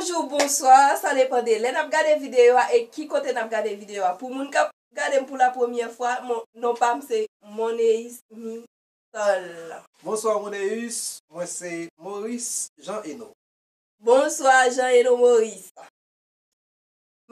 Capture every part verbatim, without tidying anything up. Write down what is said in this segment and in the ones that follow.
Bonjou, bonswa, sa depann de lè n ap gade videyo a e ki kote n ap gade videyo a. Pou moun k ap gade m pou la premyè fwa, mon, non pa m se Moneis Mitol. Bonswa Moneus, mwen se Maurice Jean Eno. Bonswa Jean Eno Maurice.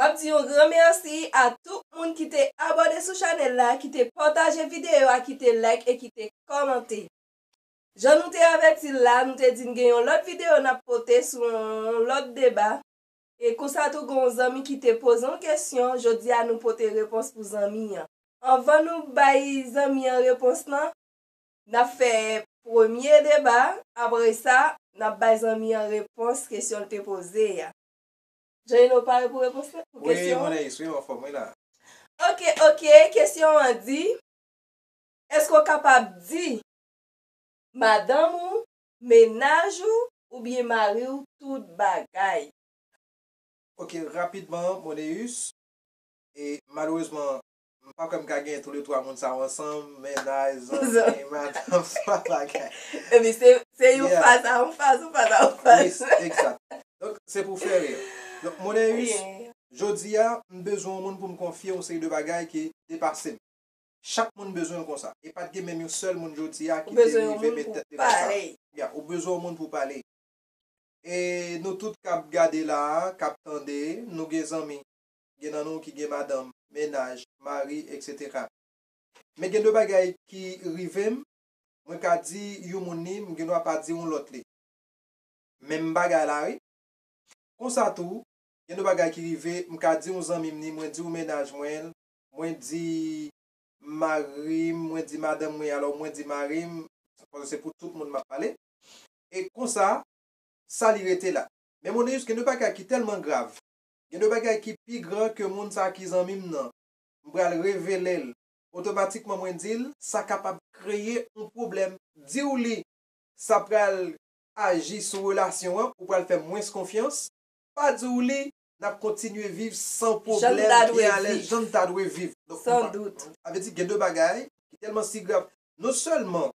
M ap di yon gran mèsi a tout moun ki te abòne sou chanèl la, ki te pataje videyo a, ki te like e ki te kòmante. Jan nou te avèti l la, nou te di n gen yon lòt videyo n ap pote sou yon lòt deba. E konsa tou gen yon zanmi ki te poze yon kesyon, jodi a nou pote repons pou zanmi an. Anvan nou bay zanmi an repons lan, n ap fè premye deba, apre sa, n ap bay zanmi an repons kesyon l te poze a. Jean Eno pare pou repons lan, pou Wi, kesyon an? Moneyis, wi, m anfòm, wi la. Ok, ok, kesyon an di, èske w kapab di madanm ou, mennaj ou, oubyen mari w tout bagay? Ok, rapidman, Moneyis, e malerezman, m pa kwè m ka gen tou le twa moun sa yo ansanm, mennaj, zanmi, madanm, twa bagay. Epi se, se yon Yeah. faz a yon faz, yon faz a yon faz. Wi, egzat. Donk, se pou fè ri. Donk, Moneyis, Yeah. jodi a, m bezwen yon moun pou m konfye yon seri de bagay ki depase m. Chak moun bezwen l konsa. E pa t gen menm yon sèl moun jodi a Ou ki te bezwen yon rive moun met pou tèt li nan sa. pale. Ya, ou bezwen yon moun pou pale. E nou tout k ap gade la a, k ap tande, nou gen zanmi, gen nan nou ki gen madanm, mennaj, mari, etsetera. Men gen de bagay ki rive m, mwen ka di yon moun li, m gen dwa pa di yon lòt li. Menm bagay la, wi. Konsa tou, gen de bagay ki rive, m ka di yon zanmi m li, mwen di yon mennaj mwen, mwen di mari m, mwen di madanm mwen, alò mwen di mari m, paske se pou tout moun m ap pale. E konsa, sa li rete la. Men Moneyis, gen de bagay ki tèlman grav. Gen de bagay ki pi gran ke moun sa ki zanmi m nan. M pral revele l. Otomatikman, mwen di l, sa kapab kreye yon pwoblèm. Di w li, sa pral aji sou relasyon an, ou pral fè mwens konfyans. Pa di w li, n ap kontinye viv san Jan n pwoblèm, ta dwe byen alèz, viv. jan n ta dwe viv. Donk, San m pa- dout. Sa vle di, gen de bagay ki tèlman si grav. Non sèlman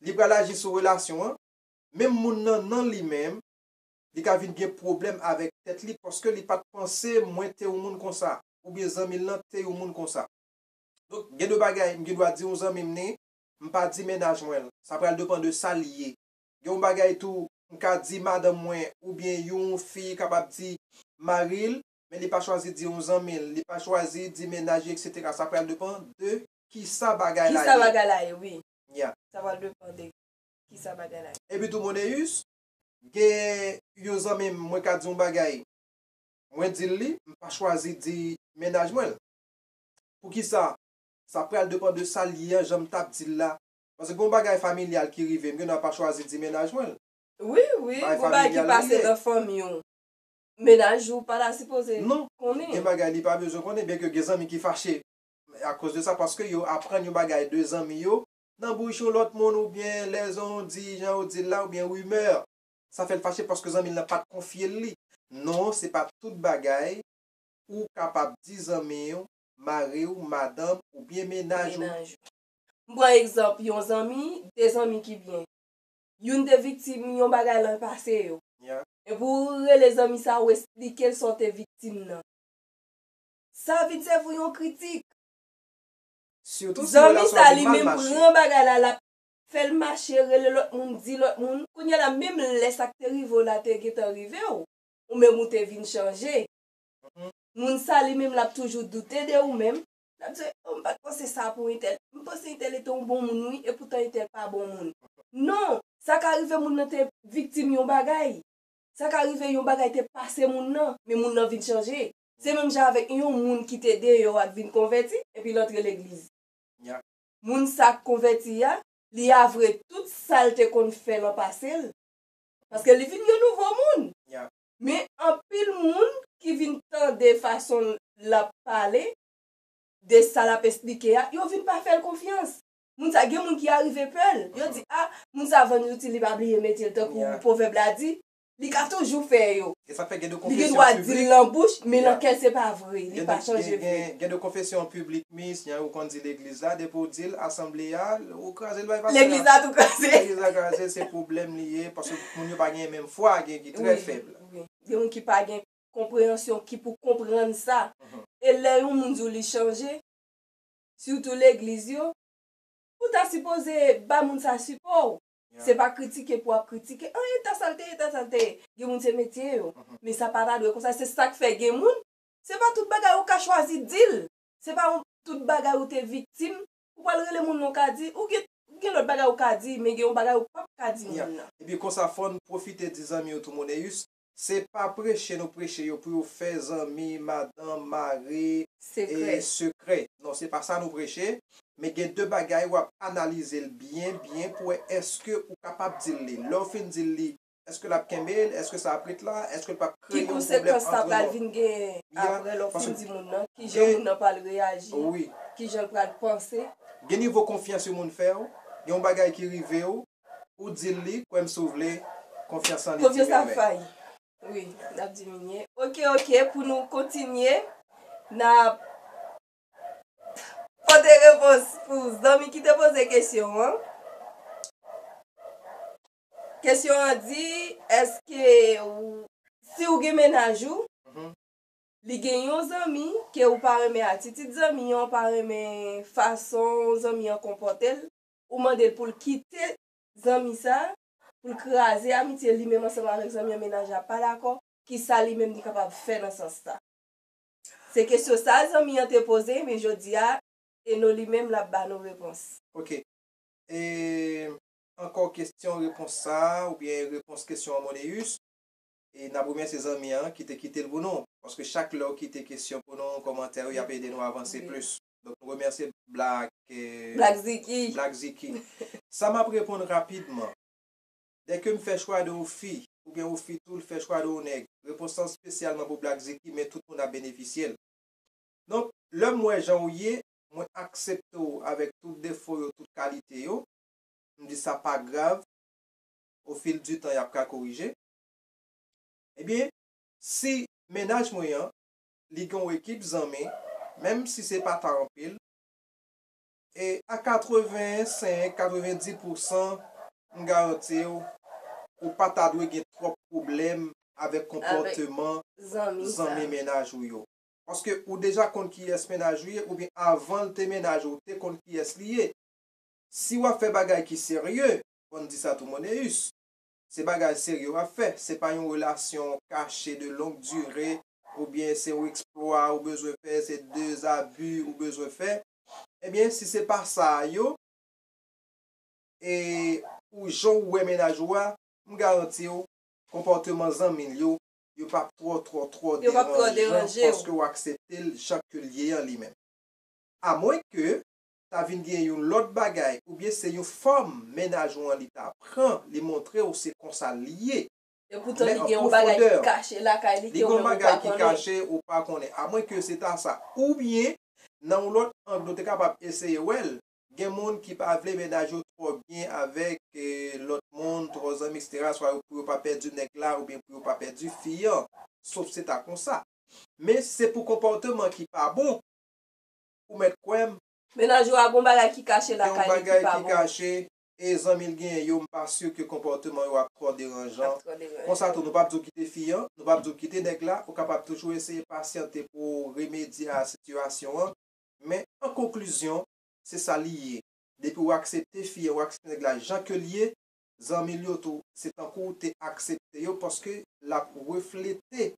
li pral aji sou relasyon an, menm moun nan, nan li menm, li ka vin gen pwoblèm avèk tèt li paske li pa t panse mwen te yon moun konsa, oubyen zanmi l lan te yon moun konsa. Donk, gen de bagay, m gen dwa di yon zanmi m ni, m pa di mennaj mwen l. Sa pral depann de sa l ye. Gen yon bagay tou, m ka di madanm mwen, oubyen yon fi kapab di mari l, men li pa chwazi di yon zanmi l, li pa chwazi di mennaj li, etsetera. Sa pral depann de kisa bagay la Kisa ye. bagay la ye, wi. Ya. Sa pral depann de kisa bagay la ye. Epi tou, Moneyis, gen yon zanmi m, mwen ka di yon bagay, mwen di l li, m pa chwazi di mennaj mwen l. Poukisa? Sa pral depann de sa l ye an, jan m t ap di l la. Paske gen yon bagay familyal ki rive m, gen dwa pa chwazi di mennaj mwen l. Wi, wi, Bagay gon bagay ki familyal li pase ye. nan fanmi w. Mennaj ou pa ta sipoze Non, konnen. gen bagay li pa bezwen konnen, byenke gen zanmi ki fache akoz de sa, paske yo aprann yon bagay de zanmi yo nan bouch yon lòt moun, oubyen lèzon di, jan yo di l la, oubyen rimè. Sa fè l fache paske zanmi l lan pa t konfye l li. Non, se pa tout bagay ou kapab di zanmi w, mari w, madanm, oubyen mennaj ou. Mennaj ou. M pran egzanp yon zanmi, de zanmi ki byen. Youn te viktim yon bagay lan pase yo. Ya. Epi w rele zanmi sa, w esplike l sa w te viktim nan. Sa vin sèvi w yon kritik. Sitou si Zanmi relasyon sa an li vin mal menm mache. pran bagay la, l ap fè l mache, rele lòt moun, di lòt moun. Kounye a la, menm lè sa k te rive w la te gentan rive w, ou menm ou te vin chanje. Mhm. Moun sa li menm l ap toujou doute de ou menm. L ap di, "Oh, m pa t panse sa pou entèl. M panse entèl te yon bon moun, wi, epoutan entèl pa bon moun." Non, sa ka rive moun nan te viktim yon bagay. Sa ka rive yon bagay te pase moun nan, men moun nan vin chanje. Se menm jan avèk yon moun ki te deyò a k vin konvèti, epi l antre legliz. Ya. Moun sa k konvèti a, li avwe tout sa l te konn fè lan pase l. Paske li vin yon nouvo moun. Ya. Men anpil moun ki vin tande fason l ap pale, de sa l ap esplike a, yo vin pa fè l konfyans. Moun sa, gen moun ki arive pè l. Yo di, "Ah, moun sa vann zouti, li pa bliye mete l tankou Yeah. pwovèb la di." Li ka toujou fè yo. E sa fè gen de Li gen konfesyon dwa di l piblik. lan bouch, men Yeah. lan kè l se pa vre. Li Gen pa de, chanje gen, vre. gen, gen de konfesyon piblik, mis, jan ou konn di legliz la, depi w di l, asanble a, ou kraze l bay pastè a. Legliz la tou kraze. Legliz la kraze, se pwoblèm li ye, paske moun yo pa gen menm fwa, gen ki trè Wi, fèb. wi. gen moun ki pa gen konpreyansyon ki pou konprann sa. E lè yon moun di w li chanje, sitou legliz yo, ou ta sipoze ba moun sa sipò w. Se pa kritike pou w ap kritike. An, e ta sa l te ye, e ta sa l te ye. Gen moun se metye yo. Men sa pa ta dwe konsa. Se sa k fè gen moun, se pa tout bagay ou ka chwazi di l. Se pa yon, tout bagay ou te viktim, ou pral rele moun nan, ou ka di, ou gen, gen lòt bagay ou ka di, men gen yon bagay ou p ap ka di moun nan. Epi konsa, fò n pwofite di zanmi yo tou, Moneyus, se pa preche nou preche yo pou yo fè zanmi, madanm, mari, sekrè. Non, se pa sa nou preche. Men gen de bagay w ap analize l byen, byen pou wè èske ou kapab di l li. Lè w fin di l li, èske l ap kenbe l? Èske sa ap ret la? Èske l p ap kreye yon pwoblèm antre nou? Ki konsekans sa pral vin genyen apre lè w fin di moun nan? Ki jan moun nan pral reyaji? Ki jan l pral panse? Gen nivo konfyans yon moun fè w, gen yon bagay ki rive w, ou di l li, kwè m si w vle, konfyans lan li diminye. Konfyans ap fayi. Wi, l ap diminye. Oke, oke, pou nou kontinye, n ap pote repons pou zanmi ki te poze kesyon an. Kesyon an di, èske ou, si w gen mennaj ou, li gen yon zanmi ke ou pa renmen atitid zanmi an, ou pa renmen fason zanmi an konpòte l, ou mande l pou l kite zanmi sa, pou l kraze amitye li menm ansanm avèk zanmi an, mennaj la pa dakò, kisa li menm li kapab fè nan sans sa? Se kesyon sa zanmi an te poze, men jodi a, Eno li menm l ap ba nou repons. Oke. E, ankò kesyon repons sa a, oubyen repons kesyon an Moneyus. E n ap remèsye zanmi an ki te kite l pou nou. Paske chak lè w kite kesyon pou nou, kòmantè yo, y ap ede nou avanse plis. Donk, nou remèsye Black, eh, Black Ziki. Black Ziki. Sa m ap reponn rapidman. Dèke m fè chwa de yon fi, oubyen yon fi tou l fè chwa de yon nèg, repons lan espesyalman pou Black Ziki, men tout moun ap benefisye l. Donk, lè m wè jan w ye, mwen aksepte w avèk tout defo yo, tout kalite yo, m di sa pa grav, au fil du temps, y ap ka korije. Ebyen, si mennaj mwen an, li gen yon ekip zanmi, menm si se pa ta anpil, e a katrevensenk, katrevendi pousan, m garanti w, ou pa ta dwe gen twòp pwoblèm avèk konpòteman zanmi mennaj ou yo. Paske ou deja konn kiyès mennaj ou ye, oubyen avan l te mennaj ou, ou te konn kiyès li ye. Si w ap fè bagay ki serye, fò n di sa tou, Moneyus, se bagay serye w ap fè. Se pa yon relasyon kache de longue durée, oubyen se yon eksplwa ou bezwen fè, se de zabi ou bezwen fè. Ebyen, si se pa sa a yo, e ou jan w wè mennaj ou a, m garanti w, konpòteman zanmi l yo, yo p ap twò, twò, twò deranjan paske w aksepte l jan ke l ye an li menm. Amwenke ta vin gen yon lòt bagay, oubyen se yon fòm mennaj ou an li ta pran, li montre w se konsa l ye. Epoutan li gen yon bagay ki kache lakay li ke ou menm ou pa konnen. Li gen yon bagay ki kache ou pa konnen. Amwenke se ta sa. Oubyen, nan yon lòt ang, nou te kapab eseye wè l. Gen moun ki pa vle mennaj yo twò byen avèk, eh, lòt moun, twò zanmi, etsetera, swa yo, pou yo pa pèdi nèg la, oubyen pou yo pa pèdi fi an. Sof se ta konsa. Men si se pou konpòteman ki pa bon, ou mèt kwè m. Mennaj ou a gon bagay ki kache lakay li ki pa bon. Gen yon bagay ki kache, e zanmi l genyen yo, m pa si ke konpòteman yo ap twò deranjan. Ap twò deranjan. Konsa tou, nou p ap di w kite fi an, nou p ap di w kite nèg la, ou kapab toujou eseye pasyante pou w remedye a sitiyasyon an. Men, an konklizyon, se sa li ye. Depi w aksepte fi an, w aksepte nèg la jan ke l ye, zanmi l yo tou, se tankou w te aksepte yo paske l ap reflete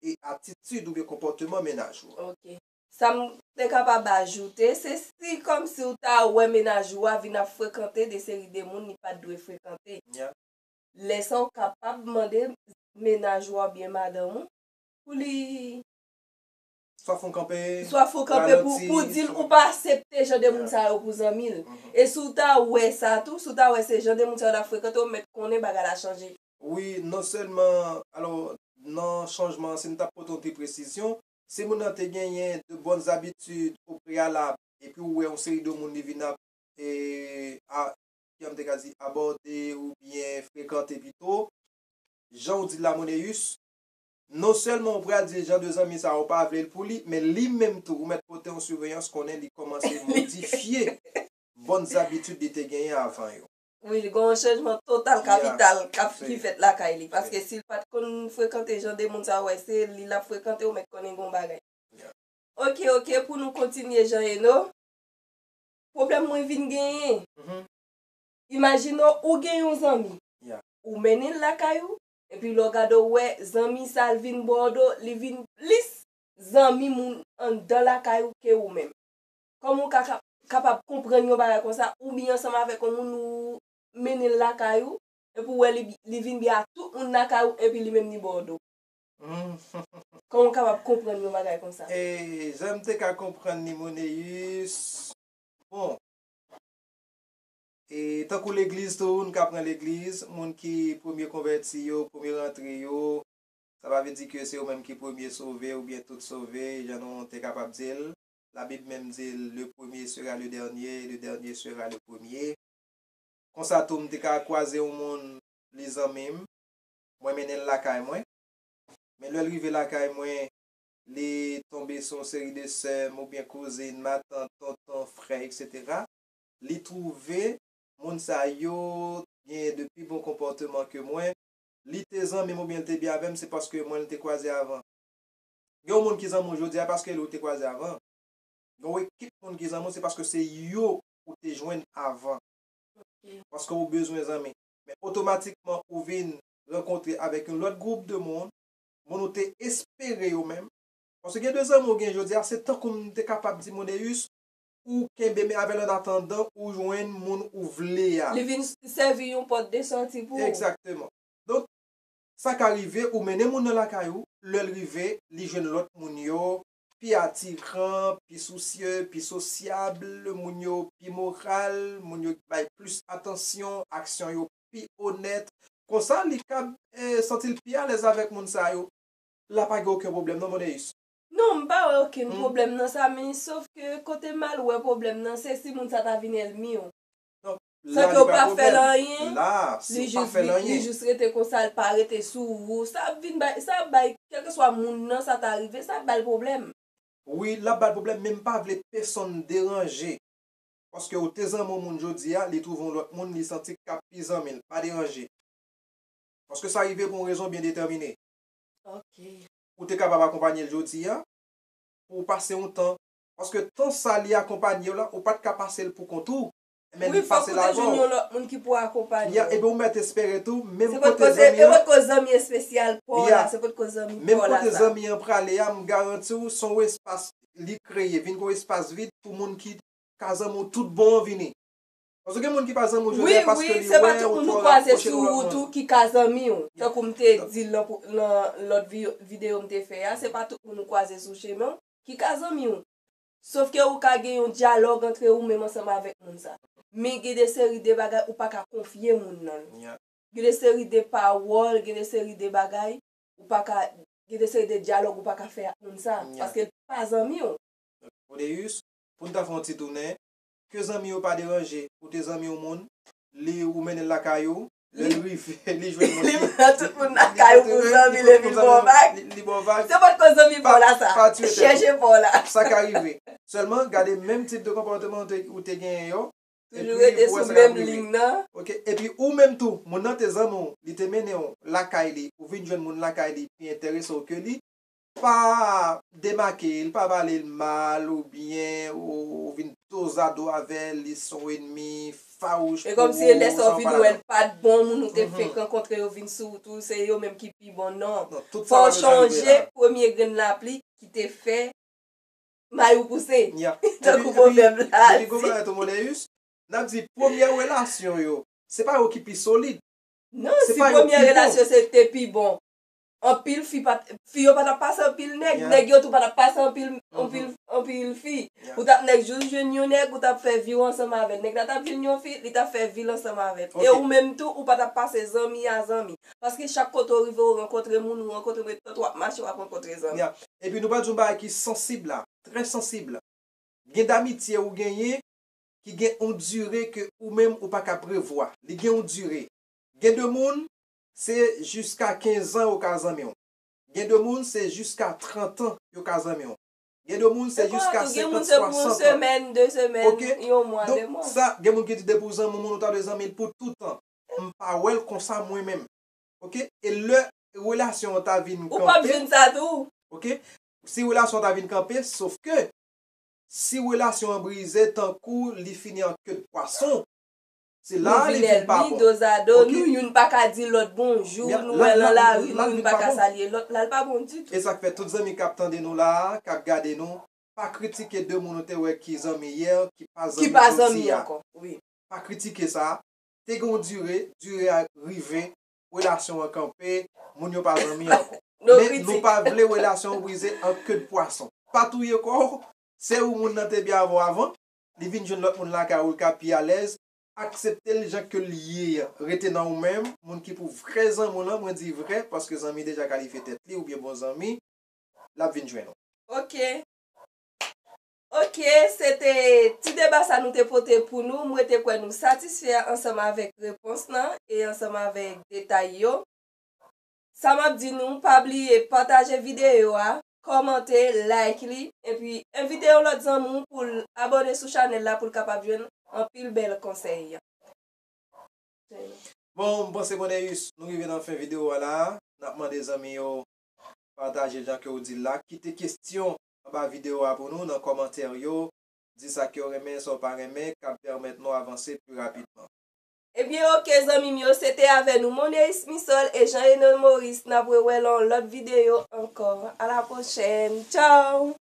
e atitid oubyen konpòteman mennaj ou an. Ok. Sa m te kapab ajoute, se si kòmsi w ta wè mennaj ou a vin ap frekante de seri de moun li pa t dwe frekante. Ya. Lè sa w kapab mande mennaj ou a oubyen madanm ou pou li swa fè w kanpe, swa fè w kanpe pou, pou di l ou pa aksepte jan de moun sa yo pou zanmi l. Mhm. E si w ta wè sa tou, si w ta wè se jan de moun sa yo l ap frekante, ou mèt konnen bagay la chanje. Wi, non sèlman, alò, nan chanjman an, si m t ap pote yon ti presizyon, si moun nan te genyen de bonnes habitudes au préalable, epi ou wè yon seri de moun li vin ap, e, a, jan m te ka di, abòde oubyen frekante pito, jan w di l la, Moneyus, non sèlman ou pral di jan de zanmi sa a ou pa vle l pou li, men li menm tou, ou mèt pote yon siveyans konnen li kòmanse modifye bonnes habitudes li te genyen avan yo. Wi, li gen yon chanjman total kapital k ap, ki fèt lakay li. Paske si l pa t konn frekante jan de moun sa yo, wè, se li l ap frekante, ou mèt konnen gen yon bagay. Ok, ok, pou nou kontinye, Jean Eno, pwoblèm mwen vin genyen. Imajine w, ou gen yon zanmi. Ou mennen l lakay ou, epi lè w gade w wè zanmi sa l vin bò w do, li vin plis zanmi moun anndan lakay ou ke ou menm. Kòman w ka, ka, kapab konprann yon bagay konsa, ou byen ansanm avèk yon moun ou mennen l lakay ou, epi w wè li, li vin byen ak tout moun lakay ou, epi li menm li bò w do. Kòman w kapab konprann yon bagay konsa? E jan m te ka konprann li, Moneyus, bon, e tankou legliz tou, nou ka pran legliz, moun ki premye konvèti yo, premye rantre yo, sa pa vle di ke se yo menm ki premye sove oubyen tout sove, jan nou te kapab di l. Labib menm di l, le premier sera le dernier, et le dernier sera le premier. Konsa tou, m te ka kwaze yon moun, li zanmi m, mwen mennen l lakay mwen. Men lè l rive lakay mwen, li tonbe sou yon seri de sè m oubyen kouzin, matant, tonton, frè, etsetera. Li twouve moun sa yo gen de pi bon konpòteman ke mwen. Li te zanmi m oubyen li te byen avè m, se paske mwen li te kwaze avan. Gen yon moun ki zanmi w jodi a paske li ou te kwaze avan. Gen yon ekip moun ki zanmi w, se paske se yo ou te jwenn avan. Paske ou bezwen zanmi. Men otomatikman ou vin rankontre avèk yon lòt gwoup de moun, moun ou te espere yo menm. Paske gen de zanmi ou gen jodi a, se tankou m te kapab di Moneyus, ou kenbe men avè l an atandan ou jwenn moun ou vle a. Li vin sèvi yon pòt de sòti pou ou. Egzakteman. Donk, sa ka rive, ou mennen moun nan lakay ou, lè l rive, li jwenn lòt moun yo pi atiran, pi sousye, pi sosyab, moun yo pi moral, moun yo bay plis atansyon, aksyon yo pi onèt. Konsa, li ka, eh, santi l pi alèz avèk moun sa yo. La pa gen okenn pwoblèm, non, Moneyus? Non, m pa wè okenn pwoblèm nan sa, men sof ke kote m al wè pwoblèm nan, se si moun sa ta vin ènmi w. San ke w pa fè l anyen, li jis, li jis rete konsa, l pa rete sou ou. Sa ap vin bay, sa ap bay, kèlkeswa moun nan, sa ta rive, sa ap ba l pwoblèm. Wi, l ap ba l pwoblèm, men m pa vle pèsonn deranje. Paske ou te zanmi yon moun jodi a, li twouve yon lòt moun, li santi k ap pi zanmi l. Pa deranje. Paske sa rive pou yon rezon byen detèmine. Ok. Ou te kapab akonpanye l jodi a, pou w pase yon tan. Paske tan sa li akonpanye w la, ou pa t ka pase l pou kont ou. Men li pase l avè w. Wi, fòk ou te jwenn yon lòt moun ki pou akonpanye w. Ya, epi ou mèt espere tou, menm kote zanmi an. Se potko zanmi espesyal pa w la, se potko zanmi pa w la sa. Menm kote zanmi an prale a, m garanti w, se yon espas li kreye, vin gon espas vid pou moun ki ka zanmi w tout bon an vini. Paske gen moun ki pa zanmi w jodi a paske li wè ou twò rapwoche de lòt moun. Wi, wi, se pa tout moun ou kwaze sou wout ou ki ka zanmi w. Tankou m te di l nan, nan lòt vi-, videyo m te fè a, se pa tout moun ou kwaze sou chemen w ki ka zanmi w. Sof ke ou ka gen yon dyalòg antre ou menm ansanm avèk moun sa. Men gen de seri de bagay ou pa ka konfye moun nan l. Gen de seri de pawòl, gen de seri de bagay ou pa ka, gen de seri de dyalòg ou pa ka fè ak moun sa, paske l pa zanmi w. Odeus, pou n ta fè yon ti tounen, ke zanmi yo pa deranje, ou te zanmi yon moun, li, ou mennen l lakay ou, lè l rive, li jwenn moun. Li pran tout moun lakay ou pou zanmi l epi l ba w vag. Li, li ba w vag. Se potko zanmi pa w la sa. Chèche pa w la. Sa ka rive. Sèlman, gade menm tip de konpòteman ou te, ou te genyen yo. Toujou rete sou menm liy nan. Ok, epi ou menm tou, moun nan te zanmi w, li te mennen w lakay li, ou vin jwenn moun lakay li pi enterese w ke li, pa demake l, pa pale l mal oubyen ou, ou vin dozado avè l, li se yon ènmi fawouch pou ou. E kòmsi lè sa w vin wè l pa t bon, moun ou te fenk rankontre yo vin sou wout ou, se yo menm ki pi bon, non. Fò w chonje premye grenn lapli ki te fè may ou pouse. Tankou pwovèb la di. Epi, epi, epi gon bagay tou, Moneyus, n ap di premyè relasyon yo, se pa yo ki pi solid. Non, si premyè relasyon se te pi bon, anpil fi pa t, fi yo pa t ap pase anpil nèg, nèg yo tou pa t ap pase anpil, anpil, anpil fi. Ou t ap nèg jis jwenn yon nèg, ou t ap fè vi w ansanm avè l. Nèg la t ap jwenn yon fi, li t ap fè vi l ansanm avè l. E ou menm tou, ou pa t ap pase zanmi a zanmi. Paske chak kote w rive, w rankontre moun, ou rankontre moun, epi w ap mache, w ap rankontre zanmi. Epi nou pral di yon bagay ki sansib la, trè sansib. Gen damitye ou genyen ki gen yon dire ke ou menm ou pa ka prevwa. Li gen yon dire. Gen de moun, se jiska kenz an yo ka zanmi w. Gen de moun, se jiska trant an yo ka zanmi w. Gen de moun se jiska senkant, swasant an. Gen moun se pou yon semèn, de semèn, yon mwa, de mwa. Donk sa, gen moun ki di depi w zanmi moun, ou ta dwe zanmi l pou toutan. M pa wè l konsa mwen menm. Oke? E lè relasyon an ta vin kanpe. Ou p ap jwenn sa tou. Oke? Si relasyon an ta vin kanpe, sof ke si relasyon an brize tankou li fini an ke de pwason, se la li vin pa bon. Dozado, nou youn pa ka di lòt bonjou, nou wè l nan lari, nou youn pa ka salye lòt, la l pa bon ditou. E sa k fè tout zanmi k ap tande nou la a, k ap gade nou, pa kritike de moun ou te wè ki zanmi yè, ki pa zanmi jodi a. Ki pa zanmi ankò, wi. Pa kritike sa. Te gen yon dire, dire a rive, relasyon an kanpe, moun yo pa zanmi ankò. Men nou pa vle relasyon an brize an ke de pwason. Pa touye kò w, se ou moun nan te byen avè w avan, li vin jwenn lòt moun lakay ou, l ka pi alèz, aksepte l jan ke l ye an. Rete nan ou menm, moun ki pou vrè zanmi w lan, mwen di vrè, paske zanmi deja kalifye tèt li, oubyen bon zanmi, l ap vin jwenn ou. Oke. Oke, se te ti deba sa nou te pote pou nou. Mwen te kwè nou satisfè ansanm avèk repons lan e ansanm avèk detay yo. Sa m ap di nou, pa bliye pataje videyo a, kòmante, like li, epi envite yon lòt zanmi w pou l abòne sou chanèl la pou l kapab jwenn anpil bèl konsèy. Bon, m panse Boneyus, nou rive nan fen videyo a la. N ap mande zanmi yo pataje jan ke w di l la. Kite kesyon anba videyo a pou nou nan kòmantè yo. Di sa ke w renmen, sa w pa renmen, k ap pèmèt nou avanse pi rapidman. Ebyen, oke, zanmi m yo, se te avè nou Moneyus Misol e Jean Enol Maurice. N ap rewè nan yon lòt videyo ankò. A la pwochèn. Tchaw!